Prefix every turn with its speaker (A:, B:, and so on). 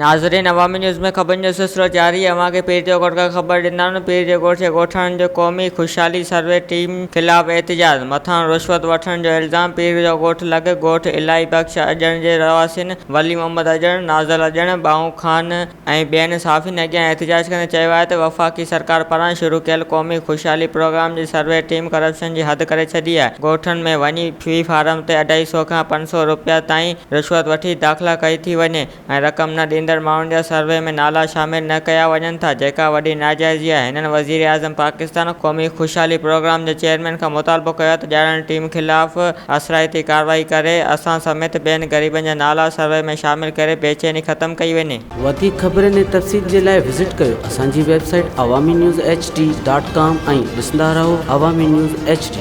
A: ناظرين عوامي نيوز ۾ خبرن جو سلسلو جاري اوهان کي پير جو ڳوٺ کان خبر ڏيندا آهيون پير جي ڳوٺ جي ڳوٺاڻن جو قومي خوشحالي سروي ٽيم خلاف احتجاج مٿان رشوت وٺڻ جو الزام پير جو ڳوٺ لڳ ڳوٺ الاهي بخش اڄڻ جي رهواسين ولي محمد اڄڻ، نازل اڄڻ، ٻانهون خان ۽ ٻين صحافين اڳيان احتجاج ڪندي چيو آهي ته وفاقي سرڪار پاران شروع ڪيل قومي خوشحالي پروگرام جي سروي ٽيم ڪرپشن جي حد ڪري ڇڏي آهي ڳوٺن ۾ وڃي في فارم تي اڍائي سئو کان 500 روپيا تائين رشوت وٺي داخلا ڪئي ٿي وڃي ۽ رقم نه ڏيندڙ ماڻهن جا سروي ۾ نالا شامل نه ڪيا وڃن ٿا جيڪا وڏي ناجائزي آهي هنن وزيراعظم پاڪستان قومي خوشحالي پروگرام جي چيئرمين کان مطالبو ڪيو آهي ته ڄاڻايل ٽيم خلاف اثرائتي ڪارروائي ڪري اسان سميت ٻين غريبن جا نالا سروي ۾ شامل ڪري بيچيني ختم ڪئي وڃي.
B: وڌيڪ خبرن ۽ تفصيل جي لاء وزٽ ڪيو اسان جي website Awami news H D dot com ۽ ڏسندا رهو عوامي نيوز ايڇ ڊي.